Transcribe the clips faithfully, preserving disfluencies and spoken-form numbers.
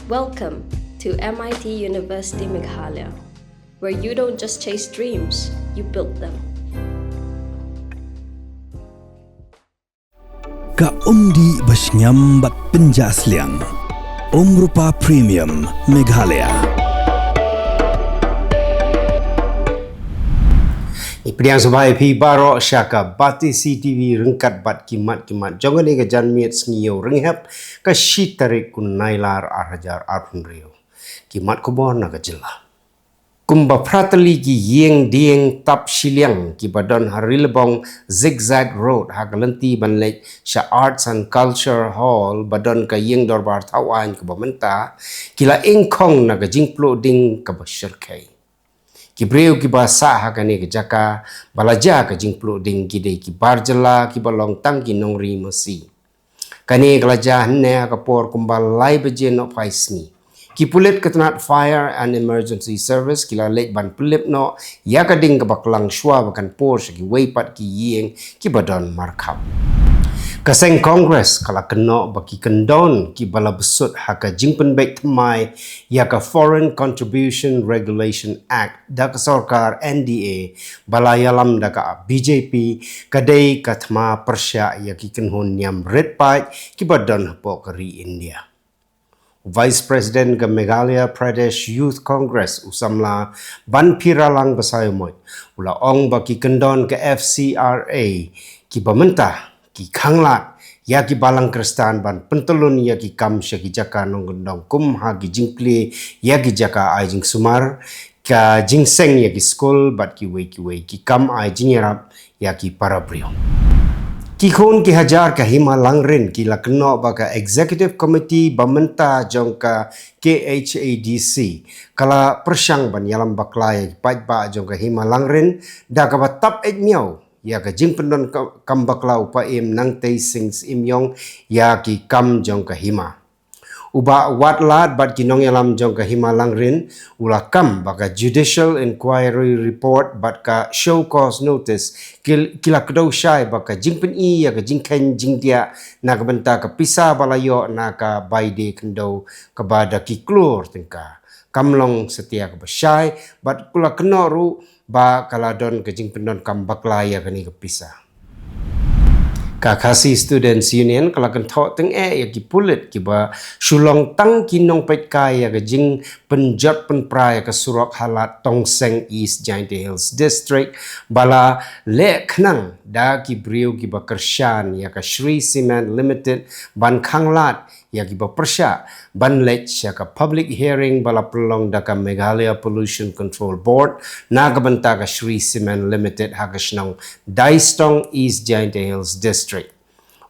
Welcome to M I T University Meghalaya, where you don't just chase dreams, you build them. Ka umdih ba shngiam bad pynjah sliang. Umrupa Premium Meghalaya. Ngi pdiang sngewbha ïa phi baroh sha ka Batesi T V ryngkat bad ki mat ki mat jong kane ka janmiet sngi Ïew Rynghep ka shi tarik u Nailar ar hajar arphew hynriew. Ki mat khubor na ka jylla. Kumba phra tylli ki ïing dieng tap shiliang kiba don ha Rilbong Zigzag Road ha ka lynti ban leit sha Arts and Culture Hall ba don ka ïing dorbar thaw aiñ kaba mynta, ki la ingkhong na ka jingpluh ding kaba shyrkhei. Ki briew kiba sah ha kane ka jaka ba la jia ka jingpluh ding ki dei ki bar jylla kiba long tang ki nongri masi. Kane ka la jia hynne ha ka por kumba lai baje nohphai sngi. Ki pulit ka tnat Fire and Emergency Service ki la leit ban pynlip noh ïa ka ding kaba klang shuwa ba kan por sha kiwei pat ki ïing kiba don markhap. Ka seng Congress ka la kynnoh ba ki kyndon kiba la bsut ha ka jingpynbeit thymmai ïa ka Foreign Contribution Regulation Act da ka sorkar N D A ba la ïalam da ka B J P ka dei ka thma pyrshah ïa ki kynhun niam rit paid kiba don hapoh ka ri India. Vice President ka Meghalaya Pradesh Youth Congress u samla Banphiralang Basaiawmoit u la ong ba ki kyndon ka F C R A kiba mynta ki khanglad ïa ki balang khristan ban pyntyllun ïa ki kam sha ki jaka nongkyndong kum ha ki jingplie ïa ki jaka ai jingsumar, ka jingseng ïa ki skul bad kiwei kiwei ki kam ai jingïarap ïa ki para briew. Ki khun ki hajar ka Hima Langrin ki la kynnoh ba ka Executive Committee ba mynta jong ka K H A D C ka la pyrshang ban ïalam bakla ïa ki paidbah jong ka Hima Langrin da kaba tap eit miaw ïa ka jingpyndon ka-, kam bakla u Paiem Nangtei Singh Syiem ïa ki kam jong ka hima. U Bah Wat Lad bad ki nongïalam jong ka Hima Langrin u la kam ba ka Judicial Inquiry Report bad ka Show Cause Notice ki, ki la kdew shai ba ka jingpyni ïa ka jingkheiñ jingdiah na ka bynta ka pisa ba la ïoh na ka bai die khyndew kaba da ki klur tyngka kam long satia kaba shai bad u la kynnoh ruh ba ka la don ka jingpyndonkam bakla ïa kane ka pisa. Ka Khasi Students Union ka la kynthoh tyngeh ïa ki pulit kiba shu long tang ki nongpeitkai ïa ka jingpynjot pynpra ïa ka surok ha Lad Tongseng, East Jaintia Hills District ba la leh khnang da ki briew kiba kyrshan ïa ka Shree Cement Limited ban khanglad ïa kiba pyrshah ban leit sha ka public hearing ba la pynlong da ka Meghalaya Pollution Control Board na ka bynta ka Shree Cement Limited ha ka shnong Daistong, East Jaintia Hills District.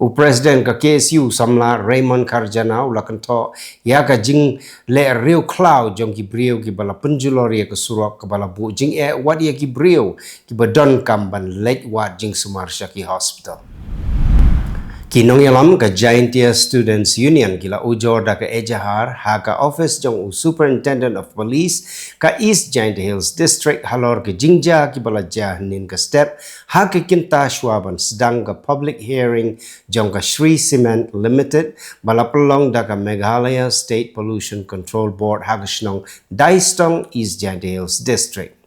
U President ka K S U samla Raymond Kharjana u la kynthoh ïa ka jingleh riewkhlaw jong ki briew kiba la pynjulor ïa ka surok kaba la buh jingeh wat ïa ki briew kiba donkam ban leit wad jingsumar sha ki hospital. Ki nongïalam ka Jaintia Students Union ki la ujor da ka ejahar ha ka office jong u Superintendent of Police ka East Jaintia Hills District halor ka jingjia kiba la jia hynnin ka step ha ka kynta shuwa ban sdang ka public hearing jong ka Shree Cement Limited ba la pynlong da ka Meghalaya State Pollution Control Board ha ka shnong Daistong, East Jaintia Hills District.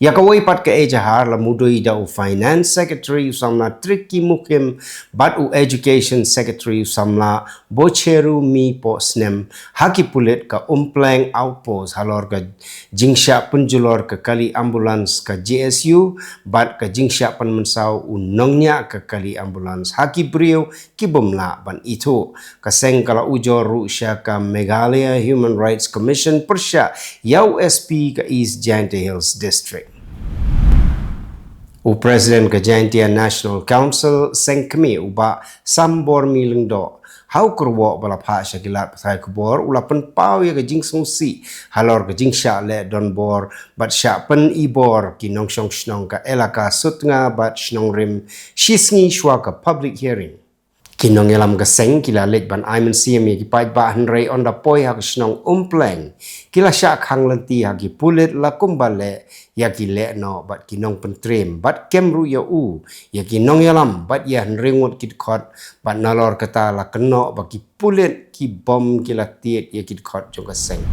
Ïa kawei pat ka ejahar la mudui da u Finance Secretary u samla Tricky Mukhim bad u Education Secretary u samla Bocheru Mi Pohsnem ha ki pulit ka Umpleng Outpost halor ka jingshah pynjulor ka kali ambulance ka J S U bad ka jingshah pynmynsaw u nongñiah ka kali ambulance ha ki briew ki bym lah ban ithuh. Ka seng ka la ujor ruh sha ka Meghalaya Human Rights Commission pyrshah ïa u S P ka East Jaintia Hills District. U President ka Jaintia National Council seng kmie u Bah Sambormi Lyngdoh ha u kyrwoh ba la phah sha ki lad pathai khubor u la pynpaw ïa ka jingsngewsih halor ka jingshah leh donbor bad shah pynibor ki nongshong shnong ka Elaka Sutnga bad Shnongrim shisngi shuwa ka public hearing. Ki nongïalam ka seng ki la leit ban ai mynsiem ïa ki paidbah, hynrei ynda poi ha ka shnong Umpleng, ki la shah khang lynti ha ki pulit la kumba leh ïa ki lehnoh bad ki nongpyntriem, bad kem ruh ïa u, ïa ki nongïalam bad ïa hynriew ngut ki dkhot, bad nalor kata la kynnoh ba ki pulit ki bom ki la tied ïa ki dkhot jong ka seng.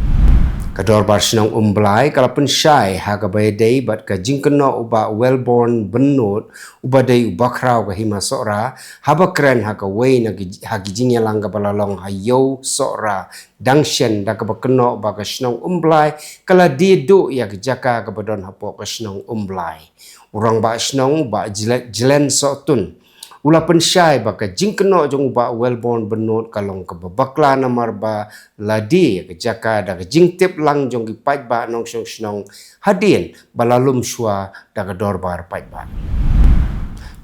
Ka dorbar shnong Umblai ka la pynshai ha kaba ïadei bad ka jingkynnoh u Bah Wellborn Bynnud, uba dei u bakhraw ka Hima Sohra, haba kren ha kawei na ki, ha ki jingïalang kaba la long ha Ïew Sohra, dang shen da kaba kynnoh ba ka shnong Umblai ka la die duh ïa ka jaka kaba don hapoh ka shnong Umblai. U rangbah shnong, u Bah Jle-, Jlen Sohtun, u la pynshai ba ka jingkynnoh jong u Bah Wellborn Bynnud ka long kaba bakla namar ba la die ïa ka jaka da ka jingtip lang jong ki paidbah nongshong shnong hadien ba la lum shuwa da ka dorbar paidbah.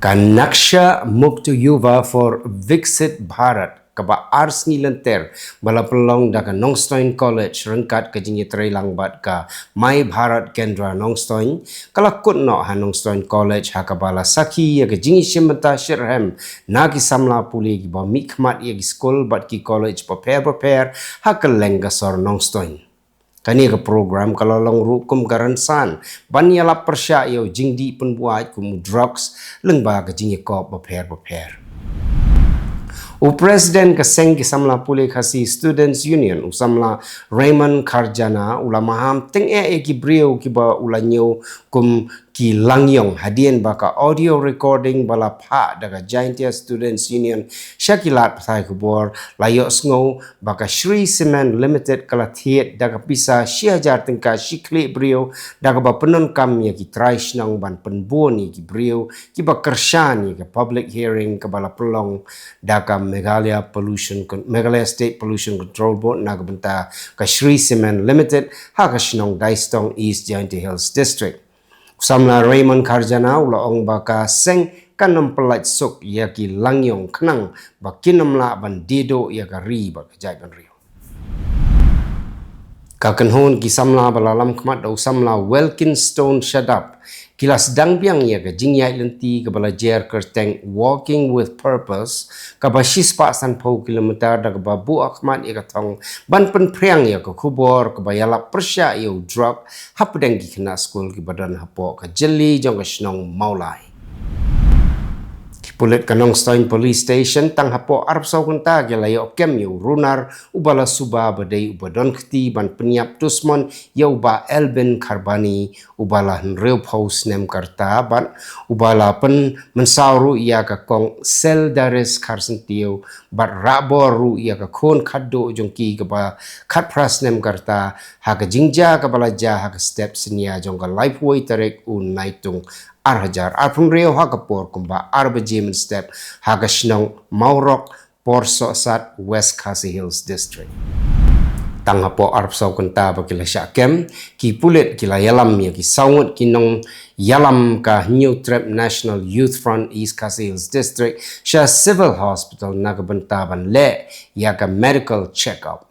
Ka Naksha Mukt Yuva for Viksit Bharat, kaba ar sngi lynter ba la pynlong da ka Nongstoin College ryngkat ka jingïatreilang bad ka My Bharat Kendra Nongstoin, ka la kut noh ha Nongstoin College, ha kaba la sakhi ïa ka jingïashim bynta shitrhem na ki samla pule kiba mihkhmat ïa ki skul bad ki college bapher bapher ha kylleng ka sor Nongstoin. Kane ka program ka la long ruh kum ka rynsan ban ïalap pyrshah ïa u jingdih pynbuaid kum u drugs lyngba ka jingïakop bapher bapher. U President ka seng ki samla pule Khasi Students Union, u samla Raymond Kharjana, u la maham tyngeh ïa ki briew kiba u la ñiew kum ki langïong hadien ba ka audio recording ba la phah da ka Jaintia Students Union sha ki lad pathai khubor la ïohsngew ba ka Shree Cement Limited ka la thied da ka pisa shi hajar tyngka shi khlieh briew da kaba pyndonkam ïa ki trai shnong ban pynbun ïa ki briew kiba kyrshan ïa ka public hearing kaba la pynlong da ka Meghalaya Pollution Con-, Meghalaya State Pollution Control Board na ka bynta ka Shree Cement Limited ha ka shnong Daistong, East Jaintia Hills District. U samla Raymond Kharjana u la ong ba ka seng kan ym pyllait suk ïa ki langïong khnang ba kin ym lah ban die duh ïa ka ri bad ka jaitbynriew. Ka kynhun ki samla ba la lam khmat da u samla Wilkinstone Shadap ki la sdang biang ïa ka jingïaid lynti kaba la jer kyrteng Walking with Purpose, kaba shispah sanphew kilometer, da kaba buh khmat ïa ka thong ban pynphriang ïa ka khubor kaba ïalap pyrshah ïa u drug hapdeng ki khynnah skul kiba don hapoh ka jylli jong ka shnong Mawlai. Ki pulit ka Nongstoin Police Station tang hapoh arphew saw kynta ki la ïoh kem ïa u runar uba la suba ba dei uba don kti ban pynïap dusmon ïa u Bah Elbin Kharbani, uba la hynriewphew snem ka rta bad uba la pynmynsaw ruh ïa ka kong Seldaris Kharsyntiew bad rahbor ruh ïa ka khun khatduh jong ki kaba khatphra snem ka rta ha ka jingjia kaba la jia ha ka step synñia jong ka laiphew wei tarik u Naitung ar hajar arphew hynriew ha ka por kumba ar baje mynstep ha ka shnong Mawrok, Porsohsat, West Khasi Hills District. Tang hapoh arphew saw kynta ba ki la shah kem, ki pulit ki la ïalam ïa ki saw ngut ki nongïalam ka Hynñiewtrep National Youth Front East Khasi Hills District sha Civil Hospital na ka bynta ban leh ïa ka medical check-up.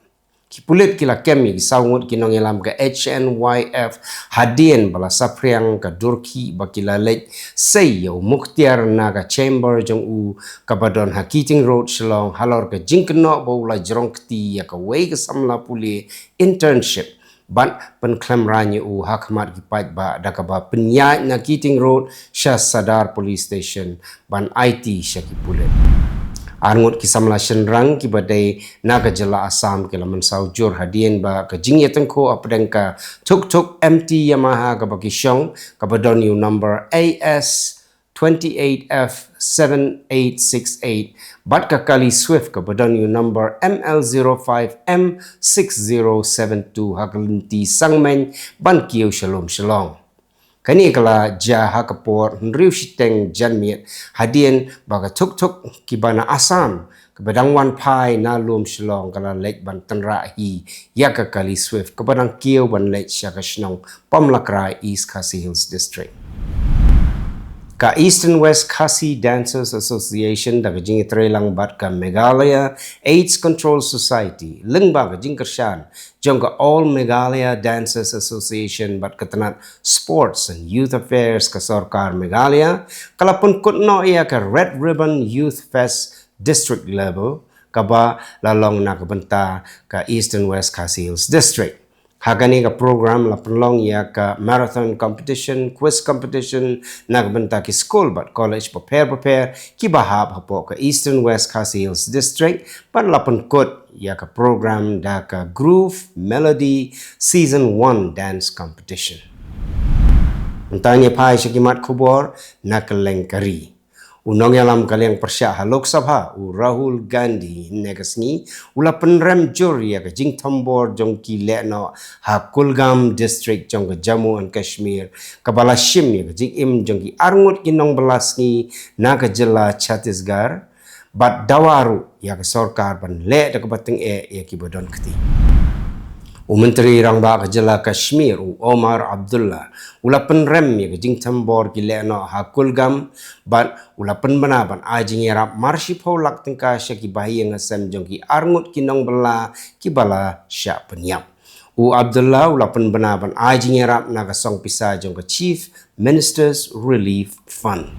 Ki pulit ki la kem ïa ki saw ngut ki nongïalam ka H N Y F hadien ba la saphriang ka dur khih ba ki la leit sei ïa u mukhtiar na ka chamber jong u kaba don ha Keating Road, Shillong, halor ka jingkynnoh ba u la jrong kti ïa kawei ka samla pule internship bad pynkhlem rain ïa u ha khmat ki paidbah da kaba pynïaid na Keating Road sha Sadar Police Station ban aiti sha ki pulit. Ar ngut ki samla shynrang kiba dei na ka jylla Assam ki la mynsaw jur hadien ba ka jingïatyngkhuh hapdeng ka tuk tuk M T Yamaha kaba ki shong, kaba don ïa u number A S twenty-eight F seven eight six eight bad ka kali Swift kaba don ïa u number M L zero five M six zero seven two ha ka lynti Sangmeiñ ban kiew sha lum Shillong. Kane ka la jia ha ka por hynriew shiteng janmiet hadien ba ka tuk tuk kiba na Assam kaba dang wan phai na lum Shillong ka la leit ban tynrah hi ïa ka kali Swift kaba dang kiew ban leit sha ka shnong Pamlakrai, East Khasi Hills District. Ka Eastern West Khasi Dancers Association da ka jingïatreilang bad ka Meghalaya AIDS Control Society lyngba ka jingkyrshan jong ka All Meghalaya Dancers Association bad ka tnat Sports and Youth Affairs ka sorkar Meghalaya ka la pynkut noh ïa ka Red Ribbon Youth Fest district level, kaba la long na ka bynta ka Eastern West Khasi Hills District. Ha kane ka program la pynlong ïa ka marathon competition, quiz competition, na ka bynta ki skul bad college bapher bapher kiba hap hapoh ka Eastern West Khasi Hills District, bad la pynkut ïa ka program da ka Groove Melody Season One Dance Competition. Mynta ngin ïa phai sha ki mat khubor na ka lyngkari. U nongïalam ka liang pyrshah ha Lok Sabha, u Rahul Gandhi, hynne ka sngi u la pynrem jur ïa ka jingthombor jong ki lehnoh ha Kulgam District jong ka Jammu and Kashmir, kaba la shim ïa ka jingim jong ki arngut ki nongbylla sngi na ka jylla Chhattisgarh, bad dawa ruh ïa ka sorkar ban leh da kaba tyngeh ïa kiba don kti. U Myntri Rangbah ka jylla Kashmir, u Omar Abdullah, u la pynrem ïa ka jingthombor ki lehnoh ha Kulgam, bad u la pynbna ban ai jingïarap mar shiphew lak tyngka sha ki bahaïing hasem jong ki arngut ki nongbylla kiba la shah pynïap. U Abdullah u la pynbna ban ai jingïarap na ka song pisa jong ka Chief Minister's Relief Fund.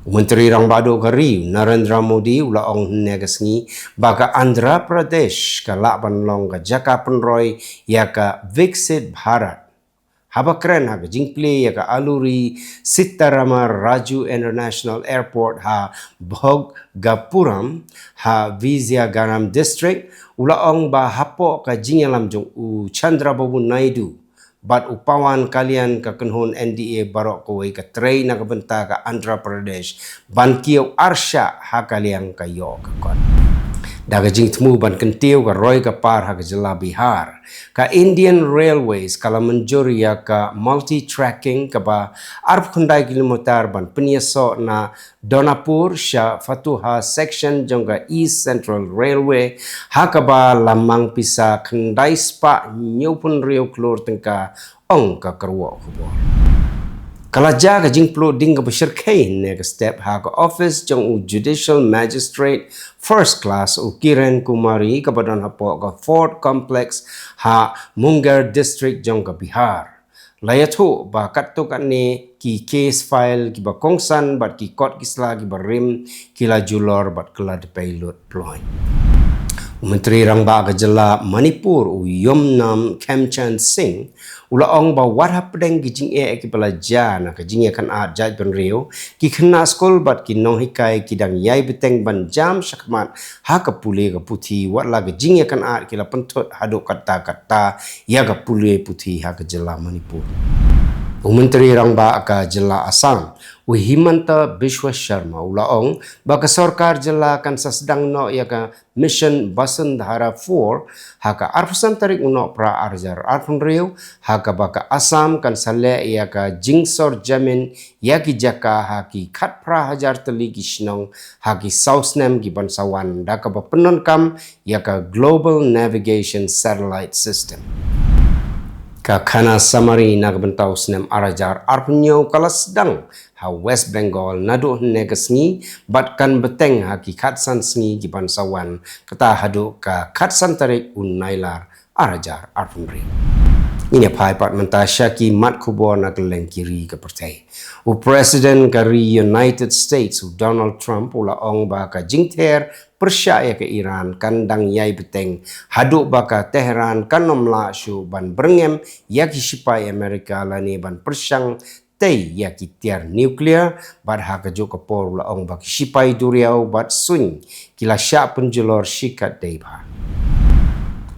U Myntri Rangbah Duh ka ri, Narendra Modi, u la ong hynne ka sngi ba ka Andhra Pradesh ka lah ban long ka jaka pynroi ïa ka Viksit Bharat, haba kren ha ka jingplie ïa ka Alluri Sitaramaraju International Airport ha Bhogapuram, ha Vizianagaram District. U la ong ba hapoh ka jingïalam jong u Chandrababu Naidu bad u Pawan Kalyan, ka kynhun N D A baroh kawei ka trei na ka bynta ka Andhra Pradesh ban kiew arshah ha ka liang ka ïoh ka kot. Da ka jingthmu ban kyntiew ka roi ka par ha ka jylla Bihar, ka Indian Railways ka la mynjur ïa ka multi-tracking kaba arphew khyndai kilometer ban pynïasoh na Donapur sha Fatuha section jong ka East Central Railway, ha kaba la mang pisa khyndai spah hynñiewphew hynriew klur tyngka, ong ka kyrwoh khubor. Ka la jia ka jingpluh ding kaba shyrkhei hynne ka step ha ka office jong u Judicial Magistrate First Class, u Kiran Kumari, kaba don hapoh ka Fort Complex ha Munger District jong ka Bihar. La ïathuh ba katto katne ki case file kiba kongsan bad ki kot ki sla kiba rim ki la julor bad ki la dpei lut ploiñ. U Myntri Rangbah ka jylla Manipur, u Yumnam Khemchand Singh, u la ong ba wat hapdeng ki jingeh kiba la jia na ka jingïakynad jaitbynriew, ki khynnah skul bad ki nonghikai ki dang ïai bteng ban jam shakhmat ha ka pule ka puthi, wat la ka jingïakynad ki la pynthut haduh katta katta ïa ka pule puthi ha ka jylla Manipur. U Myntri Rangbah ka jylla Assam, u Himanta Biswa Sharma, u la ong ba ka sorkar jylla kan sa sdang noh ïa ka Mission Basundhara four ha ka arphew san tarik u Nohprah arhajar arphew hynriew, ha kaba ka Assam kan sa leh ïa ka jingsor jamin ïa ki jaka ha ki khatphra hajar tylli ki shnong ha ki saw snem ki ban sa wan, da kaba pyndonkam ïa ka Global Navigation Satellite System. Ka Khanyakumari na ka bynta u snem arhajar arphew hynñiew ka la sdang ha West Bengal naduh hynne ka sngi, bad kan bteng ha ki khatsan sngi ki ban sa wan, kata haduh ka khatsan tarik u Nailar arhajar arphew hynriew. Ngin ïa phai pat mynta sha ki mat khubor na kylleng ki ri ka pyrthei. U President ka ri United States, u Donald Trump, u la ong ba ka jingther pyrshah ïa ka Iran kan dang ïai bteng haduh ba ka Tehran kan ym lah shuh ban byrngem ïa ki shipai Amerika lane ban pyrshang tei ïa ki tiar nuclear, bad ha kajuh ka por u la ong ba ki shipai duriaw bad suiñ ki la shah pynjulor shikatdei bha.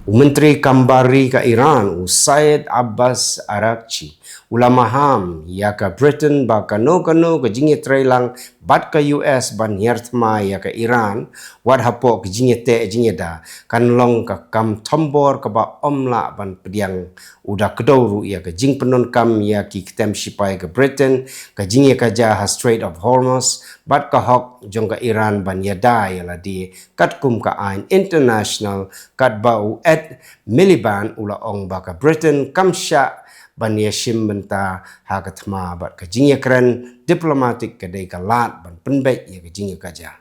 U Myntri Kam Bar Ri ka Iran, u Syed Abbas Araghchi, u la maham ïa ka Britain ba kano kano ka jingïatreilang bad ka U S ban hiar thma ïa ka Iran, wat hapoh ka jingïateh jingïada, kan long ka kam thombor kaba ym lah ban pdiang. U da kdew ruh ïa ka jingpyndonkam ïa ki ktem shipai ka Britain, ka jingïakajia ha Strait of Hormuz, bad ka hok jong ka Iran ban ïada ïa lade katkum ka aiñ international, katba u Ed Miliband u la ong ba ka Britain kam shah ban ïashim bynta ha ka thma bad ka jingïakren diplomatic ka dei ka lad ban pynbeit ïa ka jingïakajia.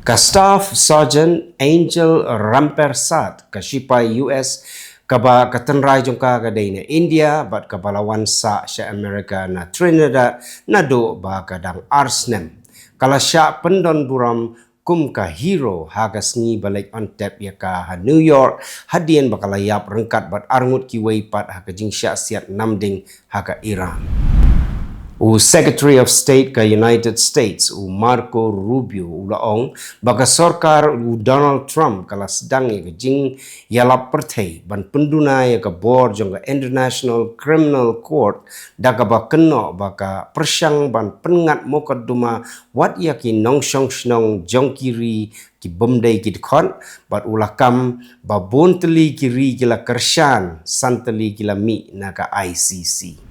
Ka Staff Sergeant Angel Rampersad, ka shipai U S, kaba ka tynrai jong ka ka dei na India bad kaba la wan sah sha Amerika na Trinidad naduh ba ka dang ar snem, ka la shah pyndon burom kum ka hero ha ka sngi ba leit on tep ïa ka ha New York, hadien ba ka la ïap ryngkat bad arngut kiwei pat ha ka jingshah siat namding ha ka Iran. U Secretary of State ka United States, u Marco Rubio, u la ong ba ka sorkar u Donald Trump ka la sdang ïa ka jingïalap pyrthei ban pynduna ïa ka bor jong ka International Criminal Court, da kaba kynnoh ba ka pyrshang ban pynngat mukotduma wat ïa ki nongshong shnong jong ki ri ki bym dei ki dkhot, bad u la kam ba bun tylli ki ri ki la kyrshan, san tylli ki la mih na ka I C C.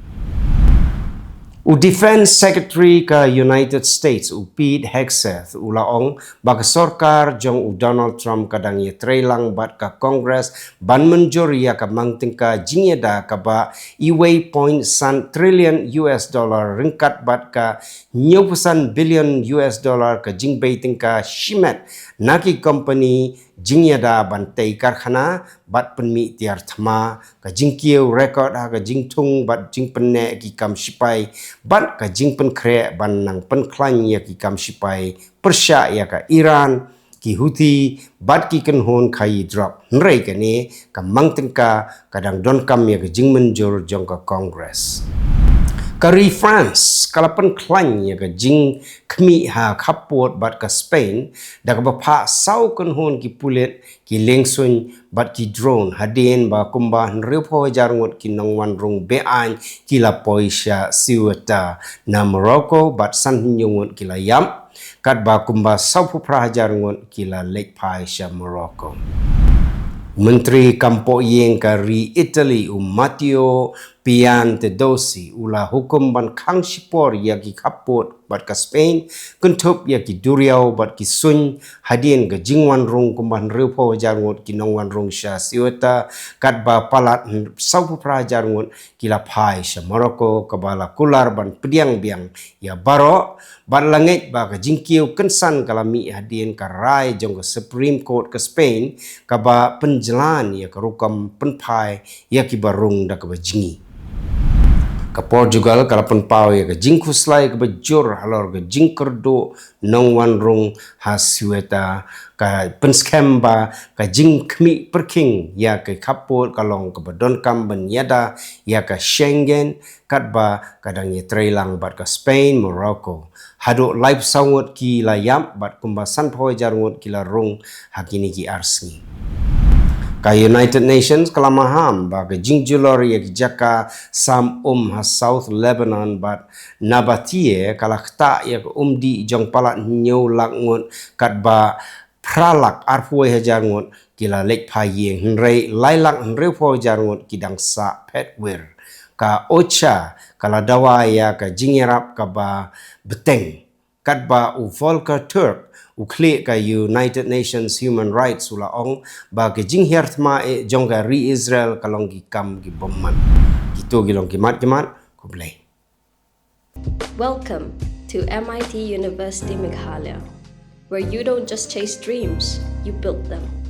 U Defense Secretary ka United States, u Pete Hegseth, u la ong ba ka sorkar jong u Donald Trump ka dang ïatreilang bad ka Congress ban mynjur ïa ka mang tyngka jingïada kaba uwei point san trillion U S dollar ryngkat bad ka hynñiewphew san billion U S dollar ka jingbei tyngka shimet na ki kompani jingïada ban tei karkhana bad pynmih tiar thma, ka jingkiew record ha ka jingthung bad jingpynneh ki kam shipai, bad ka jingpynkhreh ban nang pynkhlaiñ ïa ki kam shipai pyrshah ïa ka Iran, ki Houthi, bad ki kynhun khaïi drok. Hynrei kane ka mang tyngka ka dang donkam ïa ka jingmynjur jong ka Congress. Ka ri France ka la pynkhlaiñ ïa ka jingkhmih ha khappud bad ka Spain, da kaba phah saw kynhun ki pulit, ki liengsuiñ bad ki drone, hadien ba kumba hynriewphew hajar ngut ki nongwan rung be-aiñ ki la poi sha Ceuta na Morocco bad san hynñiew ngut ki la ïap, katba kumba sawphew phra hajar ngut ki la leit phai sha Morocco. Myntri kam poh ïing ka ri Italy, u Matteo Piantedosi, u la hukum ban khang shipor ïa ki khappud bad ka Spain, kynthup ïa ki duriaw bad ki suiñ, hadien ka jingwan rung kumba hynriewphew hajar ngut ki nongwan rung sha Ceuta, katba palat sawphew phra hajar ngut ki la phai sha Morocco, kaba la kular ban pdiang biang ïa baroh, bad la ngeit ba ka jingkiew kynsan ka la mih hadien ka rai jong ka Supreme Court ka Spain, kaba pynjlan ïa ka rukom pynphai ïa kiba rung da kaba jngi. Ka Portugal ka la pynpaw ïa ka jingkhuslai kaba jur halor ka jingkyrduh nongwan rung ha Ceuta, ka pynskhem ba ka jingkhmih pyrkhing ïa ka khappud ka long kaba donkam ban ïada ïa ka Schengen, katba ka dang ïatreilang bad ka Spain, Morocco. Haduh laiphew saw ngut ki la ïap bad kumba sanphew hajar ngut ki la rung ha kine ki ar sngi. Ka United Nations ka la maham ba ka jingjulor ïa ki jaka sam um ha South Lebanon bad Nabatea ka la ktah ïa ka umdih jong palat hynñiew lak ngut, katba phra lak arphew wei hajar ngut ki la leit phai ïing, hynrei lai lak hynriewphew hajar ngut ki dang sah phet wir. Ka OCHA ka la dawa ïa ka jingïarap kaba bteng. Katba u Volker Turk, u khlieh ka United Nations Human Rights, u la ong ba ka jinghiar thma eh jong ka ri Israel ka long ki kam ki bymman. Kito ki long ki mat ki mat. Khublei. Welcome to M I T University Meghalaya, where you don't just chase dreams, you build them.